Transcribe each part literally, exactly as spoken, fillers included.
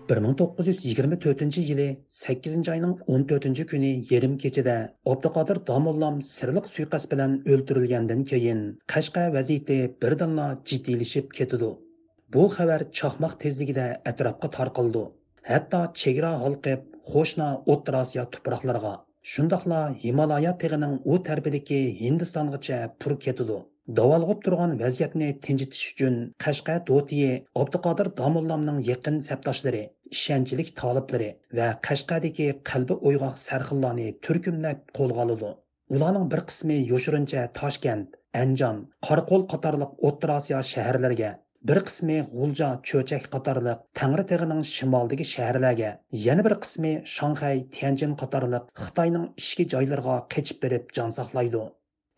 بىر مىڭ توققۇز يۈز يىگىرمە تۆتىنچى يىلى سەككىزىنچى ئاينىڭ ئون تۆتىنچى كۈنى يېرىم كېچىدە ئابدۇقادىر داموللام سىرلىق سۇيىقەست بىلەن ئۆلتۈرۈلگەندىن كېيىن، قەشقەر ۋەزىيىتى بىردىنلا جىددىيلىشىپ كېتىدۇ. بۇ خەۋەر چاقماق تېزلىكىدە ئەتراپقا تارقىلىدۇ. ھەتتا چېگرا ھالقىپ، قوشنا ئوتتۇرا ئاسىيا تۇپراقلىرىغا، شۇنداقلا ھىمالايا تېغىنىڭ ئۇ تەرىپىدىكى ھىندىستانغىچە پۇر كېتىدۇ. داۋالغۇپ تۇرغان ۋەزىيەتنى تىنچىتىش ئۈچۈن قەشقەر دوتىيى ئابدۇقادىر داموللامنىڭ يېقىن سەپداشلىرى، ئىشەنچلىك تالىپلىرى ۋە قەشقەردىكى قەلبى ئويغاق سەرخىللارنى تۈركۈملەپ قولغا ئالىدۇ. ئۇلارنىڭ بىر قىسمى يوشۇرۇنچە تاشكەنت، ئەنجان، قاراقول قاتارلىق ئوتتۇرا ئاسىيا شەھەرلىرىگە، بىر قىسمى غۇلجا، چۆچەك قاتارلىق تەڭرىتېغىنىڭ شىمالىدىكى شەھەرلەرگە، يەنە بىر قىسمى شاڭخەي، تيەنجىن قاتارلىق خىتاينىڭ ئىچكى جايلىرىغا قېچىپ بېرىپ جان ساقلايدۇ.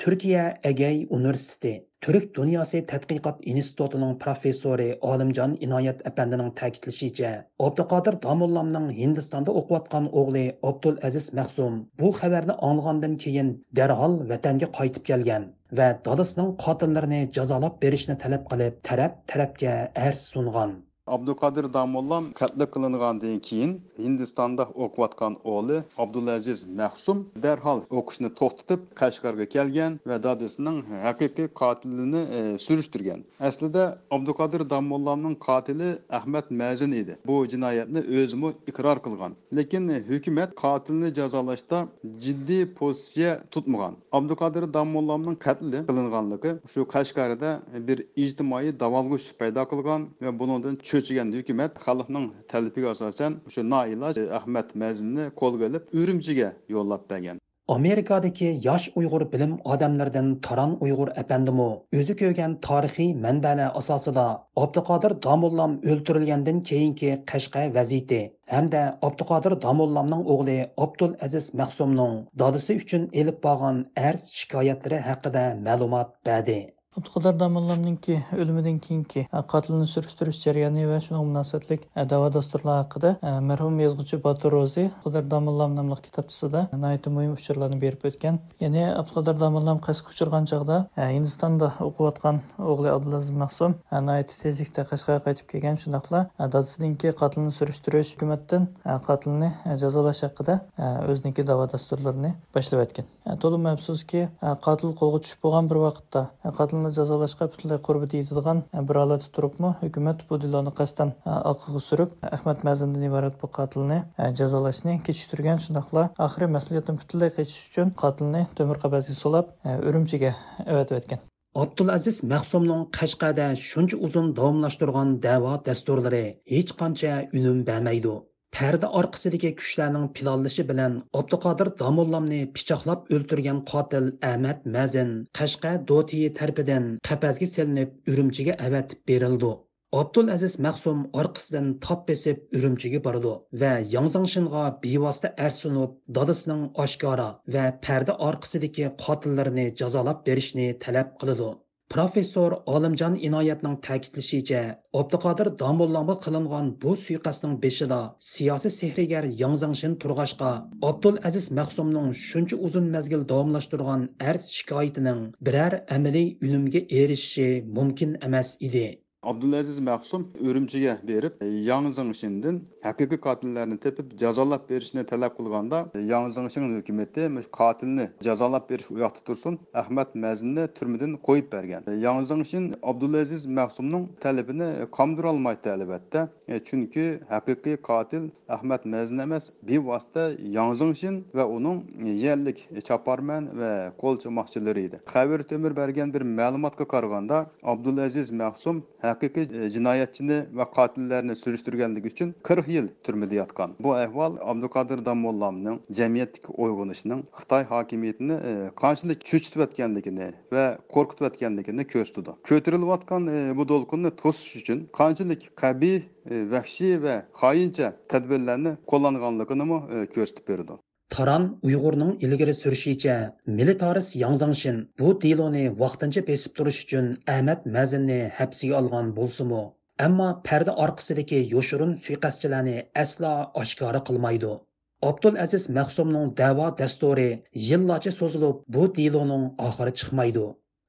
تۈركىيە ئەگەي ئۇنىۋېرسىتېتى تۈرك دۇنياسى تەتقىقات ئىنستىتۇتىنىڭ پروفېسسورى ئالىمجان ئىنايەت ئەپەندىنىڭ تەكىتلىشىچە، ئابدۇقادىر داموللامنىڭ ھىندىستاندا ئوقۇۋاتقان ئوغلى ئابدۇلئەزىز مەخسۇم بۇ خەۋەرنى ئاڭلىغاندىن كېيىن دەرھال ۋەتەنگە قايتىپ كەلگەن ۋە دادىسىنىڭ قاتىللىرىنى جازالاپ بېرىشنى تەلەپ قىلىپ، تەرەپ-تەرەپكە ئەرز سۇنغان. ئابدۇقادىر داموللام قەتل قىلىنغاندىن كېيىن، ھىندىستاندا ئوقۇۋاتقان ئوغلى ئابدۇلئەزىز مەخسۇم دەرھال ئوقۇشنى توختىتىپ، قەشقەرگە كەلگەن ۋە دادىسىنىڭ ھەقىقىي قاتىلىنى، ئى، سۈرۈشتۈرگەن. ئەسلىدە ئابدۇقادىر داموللامنىڭ قاتىلى ئەخمەت مەزىن ئىدى. بۇ جىنايەتنى ئۆزىمۇ ئىقرار قىلغان. لېكىن ھۆكۈمەت قاتىلنى جازالاشتا جىددىي پوزىتسىيە تۇتمىغان. ئابدۇقادىر داموللامنىڭ قەتل قىلىنغانلىقى شۇ قەشقەردە بىر ئىجتىمائىي داۋالغۇش پەيدا قىلغان ۋە بۇنىڭدىن چۆچۈگەن ھۆكۈمەت خەلقنىڭ تەلىپىگە ئاساسەن شۇ نائىلاج ئەخمەت مەزىننى قولغا ئېلىپ ئۈرۈمچىگە يوللاپ بەرگەن. ئامېرىكادىكى ياش ئۇيغۇر بىلىم ئادەملىرىدىن تاران ئۇيغۇر ئەپەندىمۇ ئۆزى كۆرگەن تارىخىي مەنبەلەر ئاساسىدا ئابدۇقادىر داموللام ئۆلتۈرۈلگەندىن كېيىنكى قەشقەر ۋەزىيىتى ھەمدە ئابدۇقادىر داموللامنىڭ ئوغلى ئابدۇلئەزىز مەخسۇمنىڭ دادىسى ئۈچۈن ئېلىپ بارغان ئەرز شىكايەتلىرى ھەققىدە مەلۇمات بەردى. ئابدۇقادىر داموللامنىڭكى ئۆلۈمىدىن كېيىنكى، ئە، قاتىلنى سۈرۈشتۈرۈش جەريانى ۋە شۇنىڭغا مۇناسىۋەتلىك، ئە، دەۋا دەستۇرلار ھەققىدە، ئە، مەرھۇم يازغۇچى باتۇر روزى ئابدۇقادىر داموللام ناملىق كىتابچىسىدا ناھايىتى مۇھىم ئۇچۇرلارنى بېرىپ ئۆتكەن. يەنى ئابدۇقادىر داموللام قەستكە ئۇچرىغان چاغدا، ئە، ھىندىستاندا ئوقۇۋاتقان ئوغلى ئابدۇلئەزىز مەخسۇم، ئە، ناھايىتى تېزلىكتە قەشقەرگە قايتىپ كەلگەن، شۇنداقلا، ئە، دادىسىنىڭكى قاتىلنى سۈرۈشتۈرۈش، ھۆكۈمەتتىن، ئە، قاتىلنى، ئە، جازالاش ھەققىدە، ئە، ئۆزىنىڭكى دەۋا دەستۇرلىرىنى باشلىۋەتكەن. ئە، تولىمۇ ئەپسۇسكى، ئە، قاتىل قولغا چۈشۈپ بولغان بىر ۋاقىتتا، ئە، قاتىلنى جازالاشقا پۈتۈنلەي قۇربىتى يېتىدىغان، ئە، بىر ھالەتتە تۇرۇپمۇ، ھۆكۈمەت بۇ دېلونى قەستەن، ئە، ئارقىغا سۈرۈپ، ئەخمەت مەزىندىن ئىبارەت بۇ قاتىلنى، ئە، جازالاشنى كېچىكتۈرگەن، شۇنداقلا ئاخىرى مەسئۇلىيەتتىن پۈتۈنلەي قېچىش ئۈچۈن قاتىلنى تۆمۈر قەپەسكە سولاپ، ئە، ئۈرۈمچىگە ئەۋەتىۋەتكەن. ئابدۇلئەزىز مەخسۇمنىڭ قەشقەردە شۇنچە ئۇزۇن داۋاملاشتۇرغان دەۋا دەستۇرلىرى ھېچقانچە ئۈنۈم بەرمەيدۇ. پەردە ئارقىسىدىكى كۈچلەرنىڭ پىلانلىشى بىلەن ئابدۇقادىر داموللامنى پىچاقلاپ ئۆلتۈرگەن قاتىل ئەمەت مەزىن قەشقەر دوتىيى تەرىپىدىن قەپەسكە سېلىنىپ، ئۈرۈمچىگە ئەۋەتىپ بېرىلىدۇ. ئابدۇلئەزىز مەخسۇم ئارقىسىدىن تاپ بېسىپ ئۈرۈمچىگە بارىدۇ ۋە ياڭ زېڭشىنغا بىۋاسىتە ئەرز سۇنۇپ، دادىسىنىڭ ئاشكارا ۋە پەردە ئارقىسىدىكى قاتىللىرىنى جازالاپ بېرىشنى تەلەپ قىلىدۇ. پروفېسسور ئالىمجان ئىنايەتنىڭ تەكىتلىشىچە، ئابدۇقادىر داموللامغا قىلىنغان بۇ سۇيىقەستنىڭ بېشىدا سىياسىي سېھىرگەر ياڭ زېڭشىن تۇرغاچقا، ئابدۇلئەزىز مەخسۇمنىڭ شۇنچە ئۇزۇن مەزگىل داۋاملاشتۇرغان ئەرز شىكايىتىنىڭ بىرەر ئەمەلىي ئۈنۈمگە ئېرىشىشى مۇمكىن ئەمەس ئىدى. ئابدۇلئەزىز مەخسۇم ئۈرۈمچىگە بېرىپ، ياڭ زېڭشىندىن ھەقىقىي قاتىللارنى تېپىپ جازالاپ بېرىشنى تەلەپ قىلغاندا، ياڭ زېڭشىن ھۆكۈمىتى مۇشۇ قاتىلنى جازالاپ بېرىش ئۇياقتا تۇرسۇن، ئەخمەت مەزىننى تۈرمىدىن قويۇپ بەرگەن. ياڭ زېڭشىن ئابدۇلئەزىز مەخسۇمنىڭ تەلىپىنى قاندۇرالمايتتى، ئەلۋەتتە. چۈنكى ھەقىقىي قاتىل ئەخمەت مەزىن ئەمەس، بىۋاسىتە ياڭ زېڭشىن ۋە ئۇنىڭ يەرلىك چاپارمەن ۋە قول چوماقچىلىرى ئىدى. خەۋەر تۆمۈر بەرگەن بىر مەلۇماتقا قارىغاندا، ئابدۇلئەزىز مەخسۇم ھەقىقىي جىنايەتچىنى ۋە قاتىللارنى سۈرۈشتۈرگەنلىكى ئۈچۈن قىرىق يىل تۈرمىدە ياتقان. بۇ ئەھۋال ئابدۇقادىر داموللامنىڭ جەمئىيەتتىكى ئويغىنىشنىڭ، خىتاي ھاكىمىيىتىنى، ئى، قانچىلىك چۆچۈتۈۋەتكەنلىكىنى ۋە قورقۇتۇۋەتكەنلىكىنى كۆرسىتىدۇ. كۆتۈرۈلۈۋاتقان، ئى، بۇ دولقۇننى توسۇش ئۈچۈن قانچىلىك قەبىھ، ئى، ۋەھشىي ۋە خائىنچە تەدبىرلەرنى قوللانغانلىقىنىمۇ، ئى، كۆرسىتىپ بېرىدۇ. تاران ئۇيغۇرنىڭ ئىلگىرى سۈرۈشىچە، مىلىتارىست ياڭ زېڭشىن بۇ دېلونى ۋاقتىنچە بېسىپ تۇرۇش ئۈچۈن ئەمەت مەزىننى ھەپسىگە ئالغان بولسىمۇ، ئەمما پەردە ئارقىسىدىكى يوشۇرۇن سۇيىقەستچىلەرنى ئەسلا ئاشكارا قىلمايدۇ. ئابدۇلئەزىز مەخسۇمنىڭ دەۋا دەستۇرى يىللارچە سوزۇلۇپ، بۇ دېلونىڭ ئاخىرى چىقمايدۇ.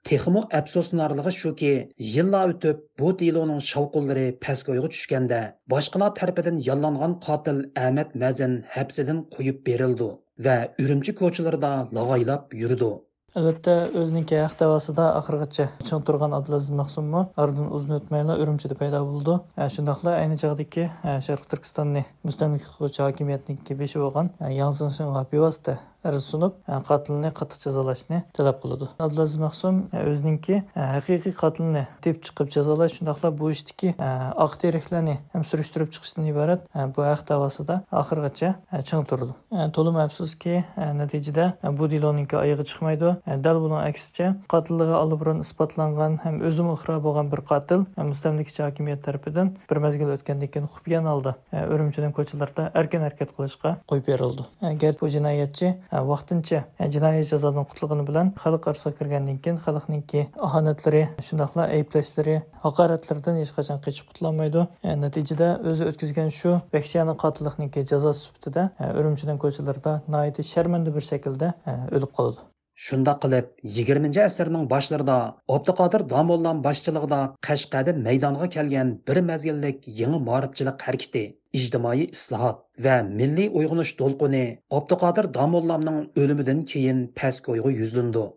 تېخىمۇ ئەپسۇسلىنارلىقى شۇكى، يىللار ئۆتۈپ، بۇ دېلونىڭ شاۋقۇنلىرى پەسكويغا چۈشكەندە، باشقىلار تەرىپىدىن ياللانغان قاتىل ئەمەت مەزىن ھەپسىدىن قويۇپ بېرىلىدۇ ۋە ئۈرۈمچى كوچىلىرىدا لاغايلاپ يۈرىدۇ. ئەلۋەتتە، ئۆزىنىڭكى ھەق دەۋاسىدا ئاخىرغىچە چىڭ تۇرغان ئابدۇلئەزىز مەخسۇممۇ ئارىدىن ئۇزۇن ئۆتمەيلا ئۈرۈمچىدە پەيدا بولىدۇ. ئە، شۇنداقلا ئەينى چاغدىكى، ئە، شەرقىي تۈركىستاننى مۇستەملىكە قىلغۇچى ھاكىمىيەتنىڭكى بېشى بولغان، ئە، ياڭ زېڭشىڭغا بىۋاسىتە ئەرز سۇنۇپ، قاتىلنى قاتتىق جازالاشنى تەلەپ قىلىدۇ. ئابدۇلئەزىز مەخسۇم ئۆزىنىڭكى ھەقىقىي قاتىلنى تېپىپ چىقىپ جازالاش، شۇنداقلا بۇ ئىشتىكى ئاق تېرىكلەرنى ھەم سۈرۈشتۈرۈپ چىقىشتىن ئىبارەت بۇ ھەق دەۋاسىدا ئاخىرغىچە چىڭ تۇرىدۇ. تولىمۇ ئەپسۇسكى، نەتىجىدە بۇ دېلونىڭكى ئايىغى چىقمايدۇ. دەل بۇنىڭ ئەكسىچە، قاتىللىقى ئاللىبۇرۇن ئىسپاتلانغان ھەم ئۆزىمۇ ئىقرار بولغان بىر قاتىل مۇستەملىكىچى ھاكىمىيەت تەرىپىدىن بىر مەزگىل ئۆتكەندىن كېيىن خۇپىيانە ھالدا ئۈرۈمچىنىڭ كوچىلىرىدا ئەركىن ھەرىكەت قىلىشقا قويۇپ بېرىلىدۇ. گەرچە بۇ جىنايەتچى ۋاقتىنچە جىنايى جازادىن قۇتۇلغىنى بىلەن خەلق ئارىسىغا كىرگەندىن كېيىن خەلقنىڭكى ئاھانەتلىرى، شۇنداقلا ئەيىبلەشلىرى، ھاقارەتلىرىدىن ھېچقاچان قېچىپ قۇتۇلالمايدۇ. نەتىجىدە ئۆزى ئۆتكۈزگەن شۇ ۋەھشىيانە قاتىللىقنىڭكى جازاسى سۈپىتىدە ئۈرۈمچىنىڭ كوچىلىرىدا ناھايىتى شەرمەندە بىر شەكىلدە ئۆلۈپ قالىدۇ. شۇنداق قىلىپ، يىگىرمىنچى ئەسىرنىڭ باشلىرىدا ئابدۇقادىر داموللام باشچىلىقىدا قەشقەردە مەيدانغا كەلگەن بىر مەزگىللىك يېڭى مائارىپچىلىق ھەرىكىتى، ئىجتىمائىي ئىسلاھات ۋە مىللىي ئويغىنىش دولقۇنى ئابدۇقادىر داموللامنىڭ ئۆلۈمىدىن كېيىن پەسكويغا يۈزلىنىدۇ.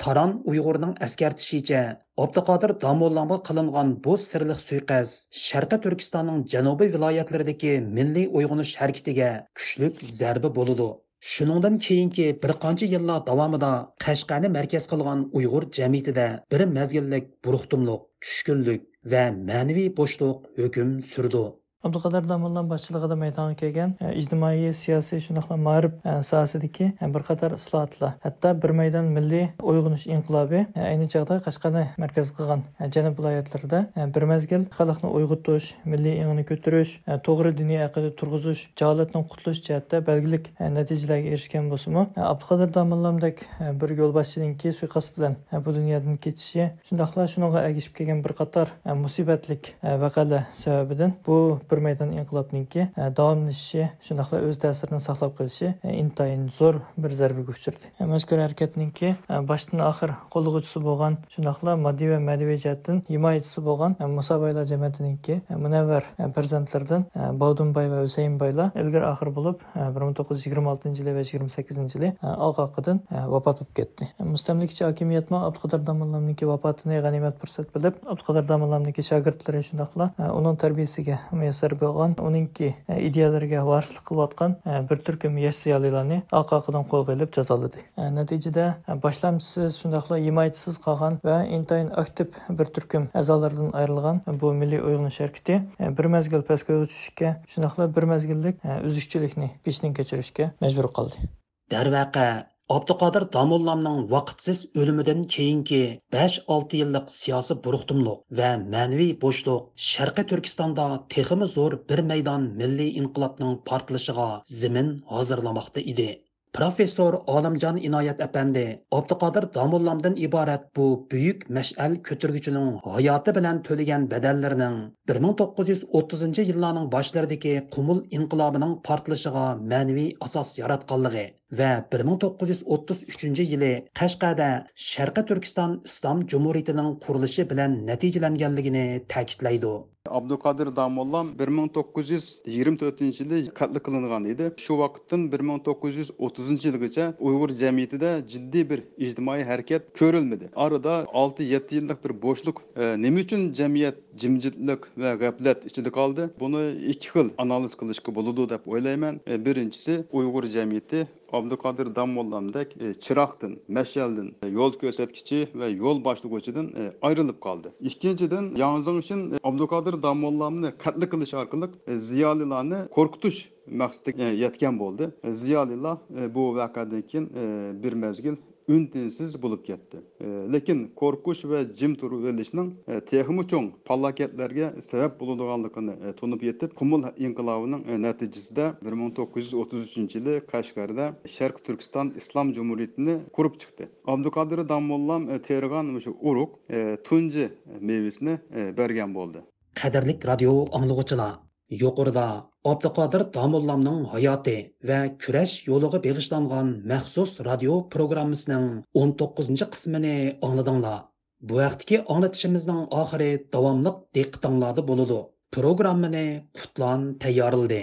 تاران ئۇيغۇرىنىڭ ئەسكەرتىشىچە، ئابدۇقادىر داموللامغا قىلىنغان بۇ سىرلىق سۇيىقەست شەرقىي تۈركىستاننىڭ جەنۇبىي ۋىلايەتلىرىدىكى مىللىي ئويغىنىش ھەرىكىتىگە كۈچلۈك زەربە بولىدۇ. شۇنىڭدىن كېيىنكى بىر قانچە يىللار داۋامىدا قەشقەرنى مەركەز قىلغان ئۇيغۇر جەمئىيىتىدە بىر مەزگىللىك بۇرۇقتۇملۇق، چۈشكۈنلۈك ۋە مەنىۋى بوشلۇق ھۆكۈم سۈرىدۇ. ئابدۇقادىر داموللام باشچىلىقىدا مەيدانغا كەلگەن، ئە، ئىجتىمائىي، سىياسىي، شۇنداقلا مائارىپ، ئە، ساھەسىدىكى، ئە، بىر قاتار ئىسلاھاتلار، ھەتتا بىر مەيدان مىللىي ئويغىنىش ئىنقىلابى، ئە، ئەينى چاغدا قەشقەرنى مەركەز قىلغان، ئە، جەنۇب ۋىلايەتلىرىدا، ئە، بىر مەزگىل خەلقنى ئويغىتىش، مىللىي ئېڭىنى كۆتۈرۈش، ئە، توغرا دىنىي ئەقىدە تۇرغۇزۇش، جاھالەتتىن قۇتۇلۇش جەھەتتە بەلگىلىك، ئە، نەتىجىلەرگە ئېرىشكەن بولسىمۇ، ئە، ئابدۇقادىر داموللامدەك، ئە، بىر يولباشچىنىڭكى سۇيىقەست بىلەن، ئە، بۇ دۇنيادىن كېتىشى، شۇنداقلا شۇنىڭغا ئەگىشىپ كەلگەن بىر قاتار، ئە، مۇسىبەتلىك، ئە، ۋەقەلەر سەۋەبىدىن بۇ بىر مەيدان ئىنقىلابنىڭكى، ئە، داۋاملىشىشى، شۇنداقلا ئۆز تەسىرىنى ساقلاپ قېلىشى، ئە، ئىنتايىن زور بىر زەربىگە ئۇچرىدى. ئە، مەزكۇر ھەرىكەتنىڭكى، ئە، باشتىن ئاخىر قوللىغۇچىسى بولغان، شۇنداقلا ماددىي ۋە مەنىۋى جەھەتتىن ھىمايىچىسى بولغان، ئە، مۇسا بايلار جەمەتىنىڭكى، ئە، مۇنەۋۋەر، ئە، پەرزەنتلىرىدىن، ئە، باۋدۇن باي ۋە ھۈسەيىن بايلار ئىلگىرى ئاخىر بولۇپ، بىر مىڭ توققۇز يۈز يىگىرمە ئالتىنچى يىلى ۋە يىگىرمە سەككىزىنچى يىلى ئارقا-ئارقىدىن ۋاپات بولۇپ كەتتى. مۇستەملىكىچى ھاكىمىيەتمۇ ئابدۇقادىر داموللامنىڭكى ۋاپاتىنى غەنىيمەت پۇرسەت بىلىپ، ئابدۇقادىر داموللامنىڭكى شاگىرتلىرى شۇنداقلا ئۇنىڭ تەربىيەسىگە مۇيەسسەر بولغان، ئۇنىڭكى ئىدىيەلىرىگە ۋارىسلىق قىلىۋاتقان بىر تۈركۈم ياش زىيالىيلارنى ئارقا-ئارقىدىن قولغا ئېلىپ جازالىدى. نەتىجىدە، باشلامچىسىز، شۇنداقلا ھىمايىچىسىز قالغان ۋە ئىنتايىن ئاكتىپ بىر تۈركۈم ئەزالىرىدىن ئايرىلغان بۇ مىللىي ئويغىنىش ھەرىكىتى، بىر مەزگىل پەسكويغا چۈشۈشكە، شۇنداقلا بىر مەزگىللىك، ئۈزۈكچىلىكنى بېشىدىن كەچۈرۈشكە مەجبۇر قالدى. دەرۋەقە، ئابدۇقادىر داموللامنىڭ ۋاقىتسىز ئۆلۈمىدىن كېيىنكى بەش-ئالتە يىللىق سىياسىي بۇرۇقتۇملۇق ۋە مەنىۋى بوشلۇق شەرقىي تۈركىستاندا تېخىمۇ زور بىر مەيدان مىللىي ئىنقىلابنىڭ پارتلىشىغا زېمىن ھازىرلىماقتا ئىدى. پروفېسسور ئالىمجان ئىنايەت ئەپەندى ئابدۇقادىر داموللامدىن ئىبارەت بۇ بۈيۈك مەشئەل كۆتۈرگۈچىنىڭ ھاياتى بىلەن تۆلىگەن بەدەللىرىنىڭ بىر مىڭ توققۇز يۈز ئوتتۇزىنچى يىللارنىڭ باشلىرىدىكى قۇمۇل ئىنقىلابىنىڭ پارتلىشىغا مەنىۋى ئاساس ياراتقانلىقى ۋە بىر مىڭ توققۇز يۈز ئوتتۇز ئۈچىنچى يىلى قەشقەردە شەرقىي تۈركىستان ئىسلام جۇمھۇرىيىتىنىڭ قۇرۇلۇشى بىلەن نەتىجىلەنگەنلىكىنى تەكىتلەيدۇ. ئابدۇقادىر داموللام بىر مىڭ توققۇز يۈز يىگىرمە تۆتىنچى يىلى قەتل قىلىنغان ئىدى. شۇ ۋاقىتتىن بىر مىڭ توققۇز يۈز ئوتتۇزىنچى يىلغىچە ئۇيغۇر جەمئىيىتىدە جىددىي بىر ئىجتىمائىي ھەرىكەت كۆرۈلمىدى. ئارىدا ئالتە-يەتتە يىللىق بىر بوشلۇق. ئە، نېمە ئۈچۈن جەمئىيەت جىمجىتلىق ۋە غەپلەت ئىچىدە قالدى؟ بۇنى ئىككى خىل ئانالىز قىلىشقا بولىدۇ دەپ ئويلايمەن. ئە، بىرىنچىسى، ئۇيغۇر جەمئىيىتى ئابدۇقادىر داموللامدەك، ئى، چىراغدىن، مەشئەلدىن، ئى، يول كۆرسەتكۈچى ۋە يول باشلىغۇچىدىن، ئى، ئايرىلىپ قالدى. ئىككىنچىدىن، ياڭ زېڭشىن، ئى، ئابدۇقادىر داموللامنى قەتل قىلىش ئارقىلىق، ئى، زىيالىيلارنى قورقۇتۇش مەقسىتىگە، ئى، يەتكەن بولدى. ئى، زىيالىيلار، ئى، بۇ ۋەقەدىن كېيىن، ئى، بىر مەزگىل ئۈن-تىنسىز بولۇپ كەتتى. ئى، لېكىن قورقۇش ۋە جىم تۇرۇۋېلىشنىڭ، ئى، تېخىمۇ چوڭ پالاكەتلەرگە سەۋەب بولىدىغانلىقىنى، ئى، تونۇپ يېتىپ، قۇمۇل ئىنقىلابىنىڭ، ئى، نەتىجىسىدە بىر مىڭ توققۇز يۈز ئوتتۇز ئۈچىنچى يىلى قەشقەردە شەرقىي تۈركىستان ئىسلام جۇمھۇرىيىتىنى قۇرۇپ چىقتى. ئابدۇقادىر داموللام، ئى، تېرىغان مۇشۇ ئۇرۇق، ئى، تۇنجى مېۋىسىنى، ئى، بەرگەن بولدى. قەدىرلىك رادىيو ئاڭلىغۇچىلار، يۇقىرىدا ئابدۇقادىر داموللامنىڭ ھاياتى ۋە كۈرەش يولىغا بېغىشلانغان مەخسۇس رادىيو پروگراممىسىنىڭ ئون توققۇزىنچى قىسمىنى ئاڭلىدىڭلار. بۇ ھەقتىكى ئاڭلىتىشىمىزنىڭ ئاخىرى داۋاملىق دىققىتىڭلاردا بولىدۇ. پروگراممىنى قۇتلان تەييارلىدى.